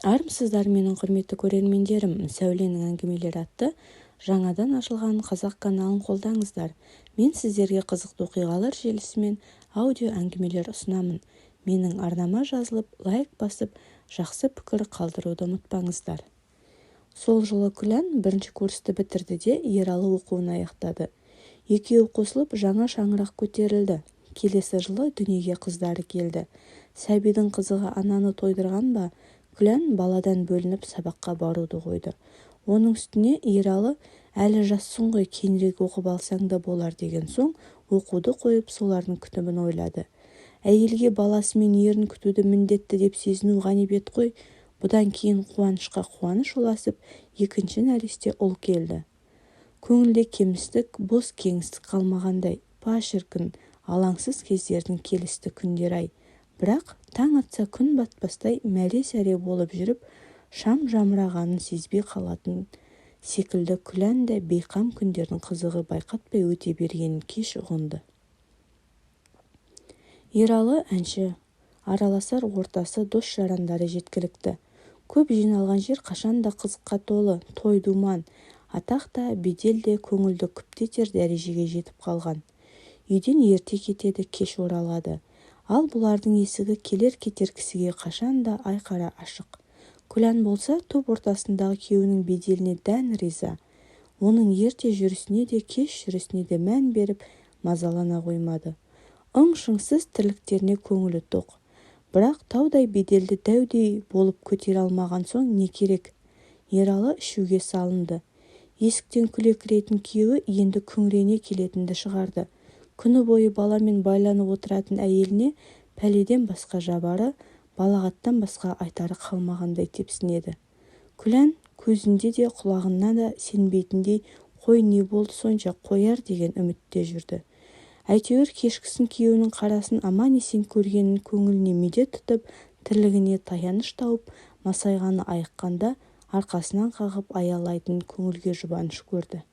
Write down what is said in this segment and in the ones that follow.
Армысыздар, менің құрметті көрермендерім! «Сәуленің әңгімелері» атты жаңадан ашылған қазақ каналын қолдаңыздар. Мен сіздерге қызықты оқиғалар желісімен аудио әңгімелер ұсынамын. Менің арнама жазылып, лайк басып, жақсы пікір қалдыруды ұмытпаңыздар. Сол жылы Күлән бірінші курсты бітірді де, Ералы оқуын аяқтады. Екеуі қосылып, жаңа шаңырақ көтерілді. Келесі жылы дүниеге қыздары келді. Сәбидің қызығы ананы тойдырған ба, Күлән баладан бөлініп, сабаққа баруды қойды. Оның үстіне Ералы «әлі жассың ғой, кейінірек оқып алсаң да болар» деген соң, оқуды қойып, солардың күтімін ойлады. Әйелге баласы мен ерін күтуді міндетті деп сезіну ғанибет қой. Бұдан кейін қуанышқа қуаныш ұласып, екінші нәресте ұл келді. Көңілде кемістік, бос кеңістік қалмағандай. Па, шіркін, алаңсыз кездердің келісті күндері-ай! Бірақ таң атса күн батпастай мәре-сәре болып жүріп, шам жамырағанын сезбей қалатын секілді Күлән де бейқам күндердің қызығы байқатпай өте бергенін кеш ұғынды. Ералы әнші, араласар ортасы, дос-жарандары жеткілікті. Көп жиналған жер қашанда қызыққа толы, той-думан. Атақ та, бедел де көңілді күпті етер дәрежеге жетіп қалған. Үйден ерте кетеді, кеш оралады. Ал бұлардың есігі келер-кетер кісіге қашанда айқара ашық. Күлән болса, топ ортасындағы күйеуінің беделіне дән риза. Оның ерте жүрісіне де, кеш жүрісіне де мән беріп, мазалана қоймады. Ың-шыңсыз тірліктеріне көңілі тоқ. Бірақ таудай беделді дәудей болып көтере алмаған соң не керек? Ералы ішуге салынды. Есіктен күле кіретін күйеуі енді күңірене келетінді шығарды. Күні бойы баламен байланып отыратын әйеліне пәледен басқа жабары, балағаттан басқа айтары қалмағандай тепсінеді. Күлән көзіне де, құлағына да сенбейтіндей, қой, не болды сонша, қояр деген үмітте жүрді. Әйтеуір кешкісін күйеуінің қарасын аман-есен көргенін көңіліне медет тұтып, тірлігіне таяныш тауып, масайғаны айыққанда арқасынан қағып аялайтын көңілге жұбаныш көрді.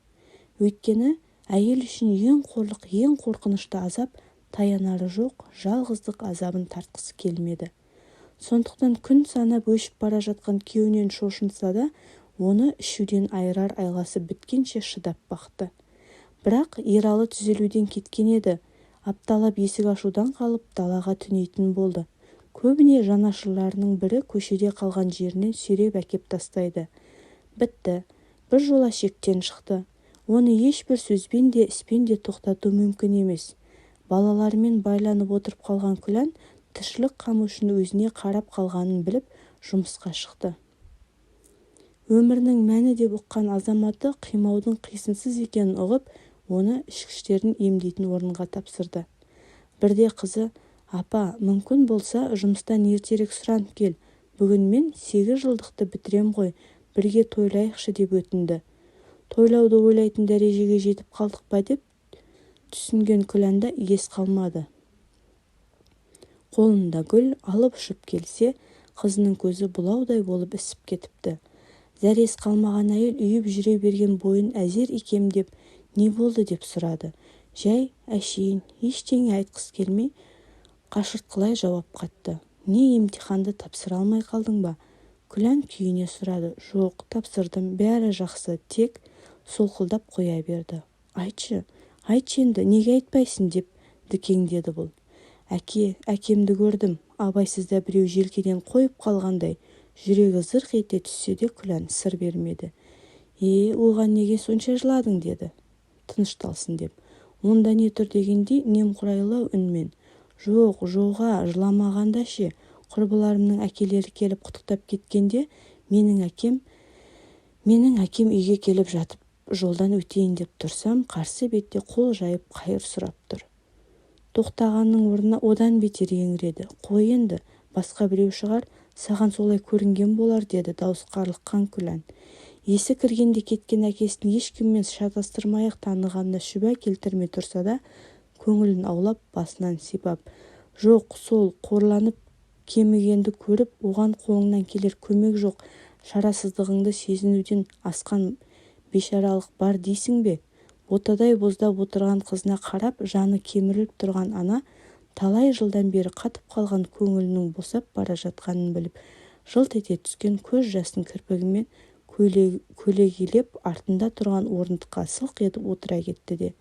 Өйткені әйел үшін ең қорлық, ең қорқынышты азап таянары жоқ жалғыздық азабын тартқысы келмеді. Сондықтан күн санап өшіп бара жатқан күйеуінен шошынса да, оны ішуден айырар айласы біткенше шыдап бақты. Бірақ Ералы түзелуден кеткен еді. Апталап есік ашудан қалып, далаға түнейтін болды. Көбіне жанашырларының бірі көшеде қалған жерінен сүйреп әкеп тастайды. Бітті, бір жола шектен шықты. Оны ешбір сөзбен де, іспен де тоқтату мүмкін емес. Балаларымен байланып отырып қалған Күлән тіршілік қамы үшін өзіне қарап қалғанын біліп, жұмысқа шықты. Өмірінің мәні деп ұққан азаматы қимаудың қисынсыз екенін ұғып, оны ішкіштерін емдейтін орынға тапсырды. Бірде қызы: «Апа, мүмкін болса, жұмыстан ертерек сұранып кел, бүгін мен 8 жылдықты бітірем ғой, бірге тойлайықшы», деп өтінді. Тойлауды ойлайтын дәрежеге жетіп қалдық па деп түсінген Күләнда ес қалмады. Қолында гүл, алып ұшып келсе, қызының көзі бұлаудай болып ісіп кетіпті. Зәресі қалмаған әйел ұйып жүре берген бойын әзер икемдеп, не болды деп сұрады. Жай, әшейін, ештеңе айтқысы келмей, қашыртқылай жауап қатты. Не, емтиханды тапсыра алмай қалдың ба? Күлән күйіне сұрады. Жоқ, тапсырдым, бәрі жақсы, тек солқылдап қоя берді. Айтшы, айтшы енді, неге айтпайсың деп дікеңдеді бұл. Әке, әкемді көрдім. Абайсызда біреу желкеден қойып қалғандай, жүрегі зырқ ете түссе де, Күлән сыр бермеді. Е, оған неге сонша жыладың деді, тынышталсын деп. Онда не тұр дегендей немқұрайлау үнмен. Жоқ, жоға, жыламағанда ше, құрбыларымның әкелері келіп құттықтап кеткенде, менің әкем үйге келіп жатып, жолдан өтейін деп тұрсам, қарсы бетте қол жайып қайыр сұрап тұр. Тоқтағанның орнына одан бетер еңіреді. Қой енді, басқа біреу шығар, саған солай көрінген болар деді дауыс қарлыққан Күлән. Есі кіргенде кеткен әкесін ешкіммен шатастырмай-ақ танығанына шүбә келтірмей тұрса да, көңілін аулап, басынан сипап, жоқ, сол қорланып кемігенді көріп, оған қолыңнан келер көмек жоқ, шарасыздығыңды сезінуден асқан бейшаралық бар дейсің бе? Ботадай боздап отырған қызына қарап, жаны кеміріліп тұрған ана талай жылдан бері қатып қалған көңілінің босап бара жатқанын біліп, Жылт ете түскен көз жасын кірпігімен көлегейлеп, артында тұрған орындыққа сылқ етіп отыра кетті де.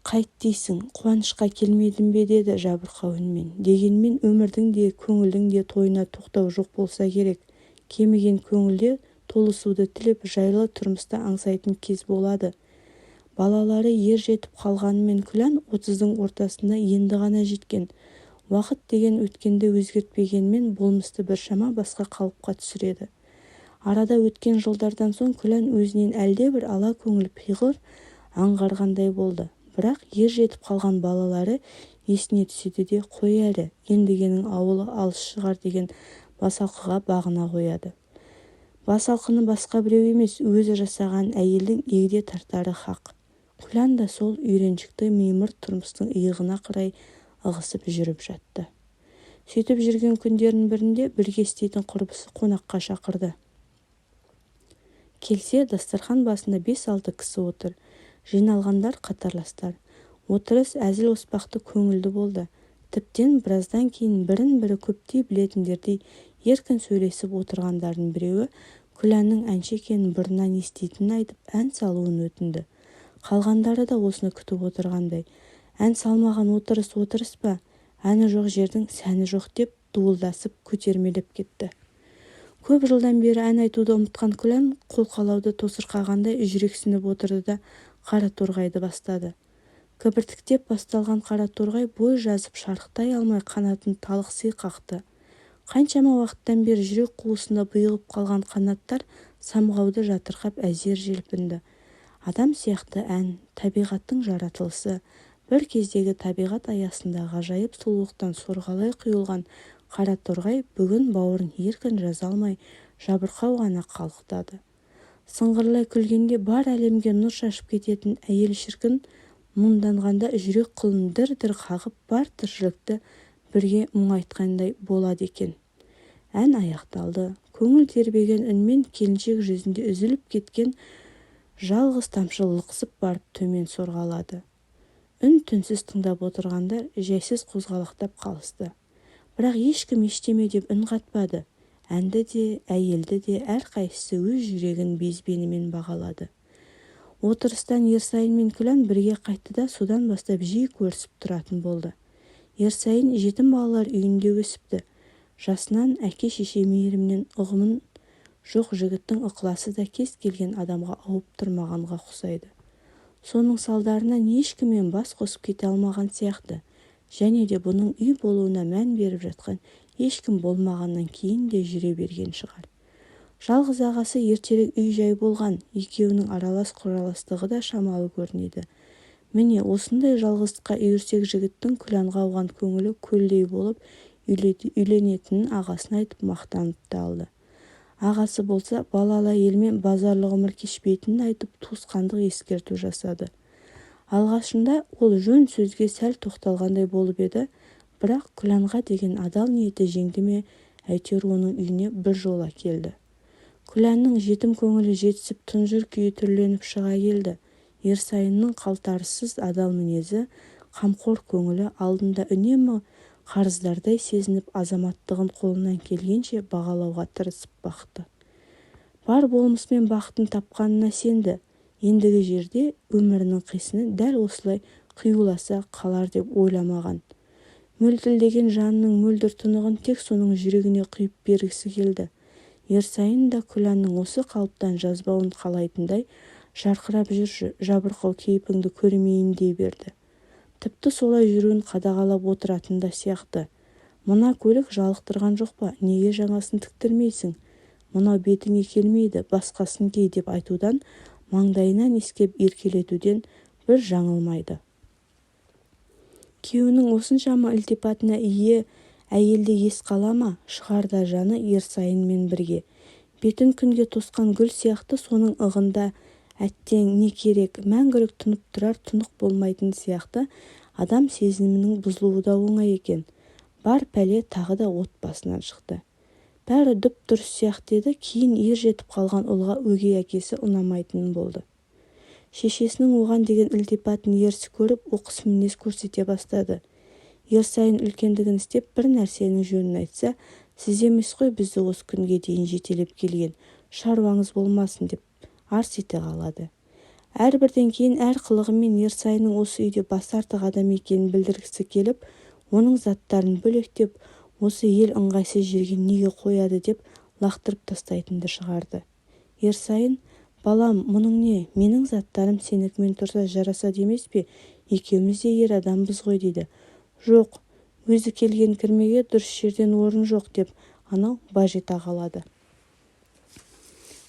Қайт дейсің, Қуанышқа келмедім бе деді жабырқау үнмен. Дегенмен өмірдің де, көңілдің де тойына тоқтау жоқ болса керек. Кеміген көңілде толысуды тілеп, жайлы тұрмысты аңсайтын кез болады. Балалары ер жетіп қалғанымен Күлән 30-дың ортасына енді ғана жеткен. Уақыт деген өткенді өзгертпегенмен болмысты біршама басқа қалыпқа түсіреді. Арада өткен жылдардан соң Күлән өзінен әлдебір ала көңіл пиғыл аңғарғандай болды. Бірақ ер жетіп қалған балалары есіне түседі де, қой әлі, ендігенің ауылы алыс шығар деген басалқыға бағына қояды. Басалқыны басқа біреу емес, өзі жасаған әйелдің егде тартары хақ. Күлән да сол үйреншікті мимырт тұрмыстың иығына қарай ығысып жүріп жатты. Сөйтіп жүрген күндерінің бірінде бірге істейтін құрбысы қонаққа шақырды. Келсе, дастархан басында бес-алты кісі отыр. Жиналғандар қатарластар. Отырыс әзіл-оспақты көңілді болды. Тіптен біраздан кейін бірін-бірі көптен білетіндердей еркін сөйлесіп отырғандардың біреуі Күләннің әнші екенін бұрыннан еститінін айтып, ән салуын өтінді. Қалғандары да осыны күтіп отырғандай. Ән салмаған отырыс отырыс па, әні жоқ жердің сәні жоқ деп дуылдасып көтермелеп кетті. Көп жылдан бері ән айтуды ұмытқан Күлән қолқалауды тосырқағандай жүрексініп отырды да қара торғайды бастады. Кібіртіктеп басталған қара торғай бой жазып шарықтай алмай қанатын талықси қақты. Қаншама уақыттан бері жүрек қуысында бұйығып қалған қанаттар самғауды жатырқап әзер желпінді. Адам сияқты ән, табиғаттың жаратылысы, бір кездегі табиғат аясында ғажайып сұлулықтан сорғалай құйылған қара торғай бүгін бауырын еркін жаза алмай жабырқау ғана қалықтады. Сыңғырлай күлгенде бар әлемге нұр шашып кететін әйел шіркін мұңданғанда жүрек қылын дір-дір қағып, бар тіршілікті бірге мұңайтқандай болады екен. Ән аяқталды. Көңіл тербеген үнмен келіншек жүзінде үзіліп кеткен жалғыз тамшы лықсып барып төмен сорғалады. Үн-түнсіз тыңдап отырғандар жайсыз қозғалақтап қалысты. Бірақ ешкім ештеме деп үн қатпады. Әнді де, әйелді де әрқайсысы өз жүрегінің безбенімен бағалады. Отырыстан Ерсайын мен Күлән бірге қайтты да содан бастап жиі көрісіп тұратын болды. Ерсайын жетім балалар үйінде өсіпті. Жасынан әке-шеше мейірімінен ұғымын жоқ жігіттің ықыласы да кез келген адамға ауып тұрмағанға ұқсайды. Соның салдарынан ешкіммен бас қосып кете алмаған сияқты. Және де бұның үй болуына мән беріп жатқан ешкім болмағаннан кейін де жүре берген шығар. Жалғыз ағасы ертерек үй-жай болған, екеуінің аралас-құраластығы да шамалы көрінеді. Міне, осындай жалғыздыққа үйірсек жігіттің Күләнға ауған көңілі көлдей болып, үйленетінін ағасына айтып мақтанып та алды. Ағасы болса, балалы әйелмен базарлы ғұмыр кешпейтінін айтып, туысқандық ескерту жасады. Алғашында ол жөн сөзге сәл тоқталғандай болып еді, бірақ Күләнға деген адал ниеті жеңді ме, әйтеуір оның үйіне бір жола келді. Күләннің жетім көңілі жетісіп тұнжыр күйі түрленіп шыға келді. Ерсайынның қалтарыссыз адал мінезі, қамқор көңілі алдында үнемі қарыздардай сезініп, азаматтығын қолынан келгенше бағалауға тырысып бақты. Бар болмысымен бақытын тапқанына сенді. Ендігі жерде өмірінің қисыны дәл осылай қиюласа қалар деп ойламаған. Мөлтілдеген жанының мөлдір тұнығын тек соның жүрегіне құйып бергісі келді. Ерсайын да Күләннің осы қалыптан жазбауын қалайтындай жарқырап жүрші, жабырқау кейпіңді көрмейін дей берді. Тіпті солай жүруін қадағалап отыратын да сияқты. Мына көлік жалықтырған жоқ па, неге жаңасын тіктірмейсің? Мынау бетіңе келмейді, басқасын ки деп айтудан, маңдайынан иіскеп еркелетуден бір жаңылмайды. Күйеуінің осыншама ілтипатына ие әйелде ес қала ма, шығарда жаны Ерсайынмен бірге. Бетін күнге тосқан гүл сияқты соның ығында әттең, не керек, мәңгілік тұнып тұрар тұнық болмайтын сияқты адам сезімінің бұзылуы да оңай екен. Бар пәле тағы да отбасынан шықты. Бәрі дұп-дұрыс сияқты еді, кейін ер жетіп қалған ұлға өгей әкесі ұнамайтын болды. Шешесінің оған деген ілтипатын ерсі көріп, оқыс мінез көрсете бастады. Ерсайын үлкендігін істеп, бір нәрсенің жөнін айтса, Сіз емес қой бізді осы күнге дейін жетелеп келген, шаруаңыз болмасын деп арс ете қалады. Әрбірден кейін әр қылығымен Ерсайынның осы үйде басы артық адам екенін білдіргісі келіп, оның заттарын бөлектеп, осы ел ыңғайсыз жерге неге қояды деп лақтырып тастайтынды шығарды. Ерсайын: «Балам, мұның не, менің заттарым сенікімен тұрса жарасады емес пе, екеуміз де ер адамбыз ғой», – дейді. «Жоқ, өзі келген кірмеге дұрыс жерден орын жоқ», – деп анау баж ете қалады.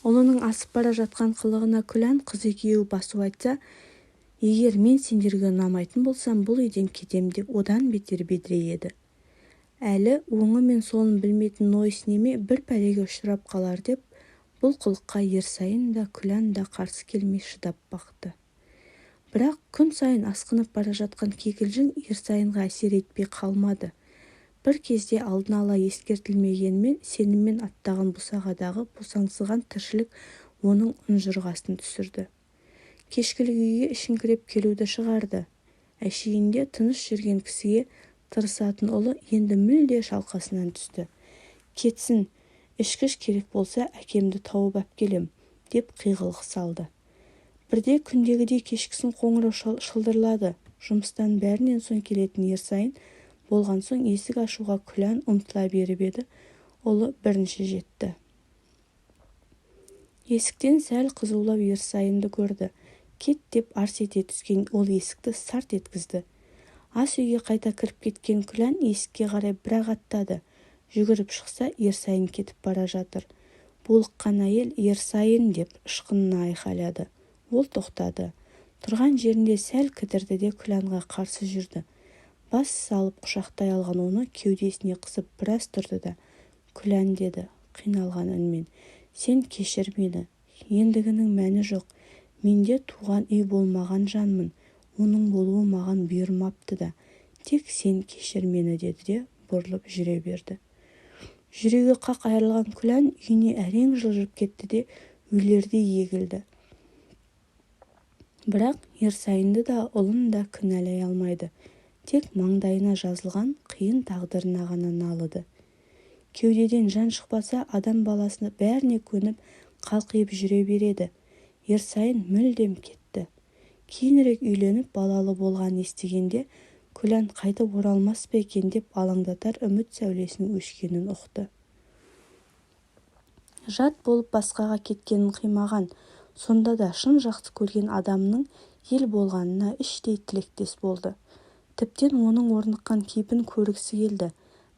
Ұлының асып бара жатқан қылығына Күлән қызы екеуі басу айтса, «Егер мен сендерге ұнамайтын болсам, бұл үйден кетем» деп одан бетер бедірейеді. Әлі оңы мен солын білмейтін нойыс неме бір пәлеге ұшырап қалар деп бұл қылыққа Ерсайын да, Күлән да қарсы келмей шыдап бақты. Бірақ күн сайын асқынып бара жатқан кикілжің Ерсайынға әсер етпей қалмады. Бір кезде алдын ала ескертілмегенімен сеніммен аттаған босағадағы босаңсыған тіршілік оның ұнжырғасын түсірді. Кешкілік үйге ішіңкіреп келуді шығарды. Әшейінде тыныш жүрген кісіге тырысатын ұлы енді мүлде шалқасынан түсті. «Кетсін, ішкіш керек болса, әкемді тауып әпкелем», деп қиғылық салды. Бірде күндегідей кешкісін қоңырау шылдырлады. Жұмыстан бәрінен соң келетін Ерсайын болған соң есік ашуға Күлән ұмтыла беріп еді, ұлы бірінші жетті. Есіктен сәл қызулау Ерсайынды көрді. «Кет!» деп арс ете түскен ол есікті сарт еткізді. Ас үйге қайта кіріп кеткен Күлән есікке қарай бір-ақ аттады. Жүгіріп шықса, Ерсайын кетіп бара жатыр. Булыққан әйел: «Ерсайын!» деп ышқына айқайлады. Ол тоқтады. Тұрған жерінде сәл кідірді де Күләнға қарсы жүрді. Бас салып құшақтай алған оны кеудесіне қысып біраз тұрды да: «Күлән», – деді қиналған үнмен. «Сен кешір мені. Ендігінің мәні жоқ. Менде туған үй болмаған жанмын. Оның болуы маған бұйырмапты да. Тек сен кешір мені», – деді де бұрылып жүре берді. Жүрегі қақ айырылған Күлән үйіне әрең жылжып кетті де өлердей егілді. Бірақ Ерсайынды да, ұлын да кінәлай алмайды. Тек маңдайына жазылған қиын тағдырына ғана налыды. Кеудеден жан шықпаса, адам баласы бәріне көніп, қалқиып жүре береді. Ерсайын мүлдем кетті. Кейінірек үйленіп, балалы болғанын естігенде Күлән қайтып оралмас па екен деп алаңдатар үміт сәулесінің өшкенін ұқты. Жат болып басқаға кеткенін қимаған, сонда да шын жақсы көрген адамының ел болғанына іштей тілектес болды. Тіптен оның орныққан кейпін көргісі келді.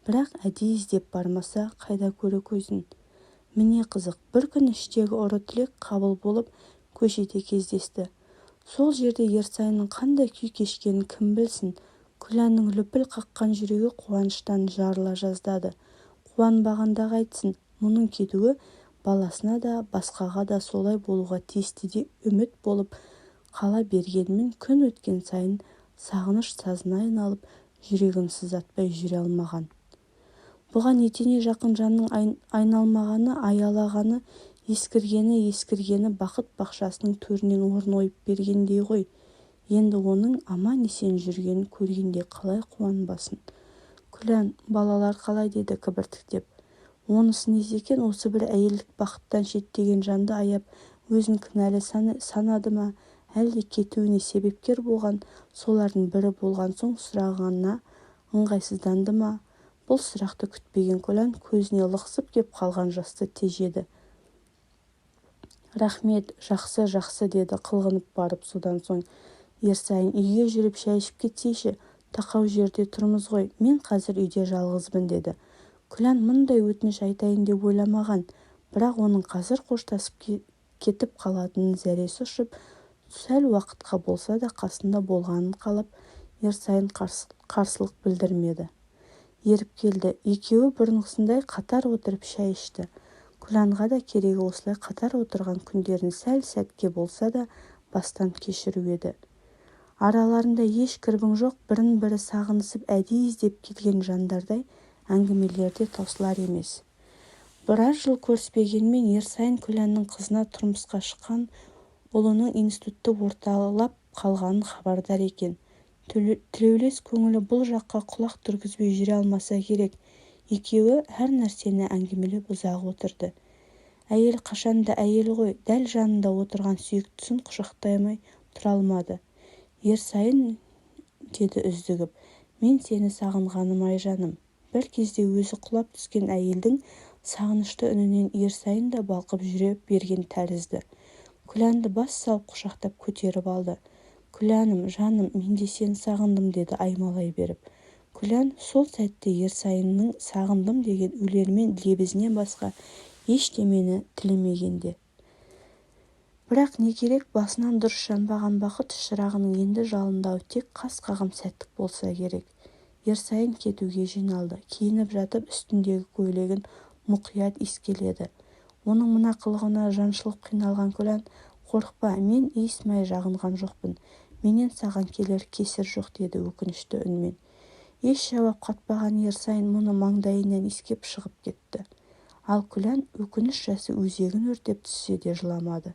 Бірақ әдейі іздеп бармаса, қайда көрі көзін. Міне қызық, бір күні іштегі ұры тілек қабыл болып, көшеде кездесті. Сол жерде Ерсайынның қандай күй кешкенін кім білсін, Күләннің лүпіл қаққан жүрегі қуаныштан жарыла жаздады. Қуанбағанда қайтсін, мұның кетуі баласына да, басқаға да солай болуға тиістідей үміт болып қала бергенімен күн өткен сайын сағыныш сазына айналып, жүрегін сыздатпай жүре алмаған. Бұған етене жақын жанның айналмағаны, аялағаны, ескіргені ескіргені бақыт бақшасының төрінен орын ойып бергендей ғой. Енді оның аман-есен жүргенін көргенде қалай қуанбасын. «Күлән, балалар қалай?» деді кібіртіктеп. Онысы несі екен, осы бір әйелдік бақыттан шеттеген жанды аяп өзін кінәлі санады ма, әлде кетуіне себепкер болған солардың бірі болған соң сұрағына ыңғайсызданды ма? Бұл сұрақты күтпеген Күлән көзіне лықсып кеп қалған жасты тежеді. «Рахмет, жақсы, жақсы», деді қылғынып барып содан соң. «Ерсайын, үйге жүріп шай ішіп кетсейші, тақау жерде тұрмыз ғой, мен қазір үйде жалғызбын», деді. Күлән мұндай өтініш айтайын деп ойламаған, бірақ оның қазір қоштасып кетіп қалатынын зәресі ұшып, сәл уақытқа болса да қасында болғанын қалап, Ерсайын қарсылық білдірмеді. Еріп келді. Екеуі бұрынғысындай қатар отырып шай ішті. Күләнға да керегі осылай қатар отырған күндерін сәл сәтке болса да бастан кешіру еді. Араларында еш кірбің жоқ, бірін-бірі сағынысып әдейі іздеп келген жандардай әңгімелері де таусылар емес. Біраз жыл көріспегенімен Ерсайын Күләннің қызына тұрмысқа шыққан ұлының институтты орталап қалғанын хабардар екен. Тілеулес көңілі бұл жаққа құлақ түргізбей жүре алмаса керек. Екеуі әр нәрсені әңгімелеп ұзақ отырды. Әйел қашанда әйел ғой, дәл жанында отырған сүйіктісін құшақтамай тұра алмады. Ерсайын, деді үздігіп, мен сені сағынғаным-ай, жаным. Бір кезде өзі құлап түскен әйелдің сағынышты үнінен Ерсайын да балқып жүре берген тәрізді. Күләнді бас салып құшақтап көтеріп алды. Күләнім, жаным, мен де сені сағындым, деді аймалай беріп. Күлән сол сәтте Ерсайынның сағындым деген өлермен лебізінен басқа ештемені тілемеген де. Бірақ не керек, басынан дұрыс жанбаған бақыт шырағының енді жалындауы тек қас-қағым сәттік болса керек. Ерсайын кетуге жиналды. Киініп жатып үстіндегі көйлегін мұқият иіскеледі. Оның мына қылығына жаншылып қиналған Күлән: Қорықпа, мен иіс май жағынған жоқпын. Менен саған келер кесір жоқ, деді өкінішті үнмен. Еш жауап қатпаған Ерсайын мұны маңдайынан иіскеп шығып кетті. Ал Күлән өкініш жасы өзегін өртеп түссе де жыламады.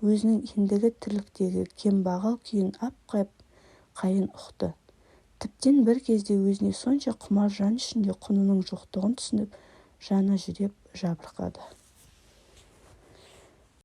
Өзінің ендігі тірліктегі кембағал күйін ап-айқын ұқты. Тіптен бір кезде өзіне сонша құмар жан ішінде құнының жоқтығын түсініп, жаны жүдеп, жабырқады.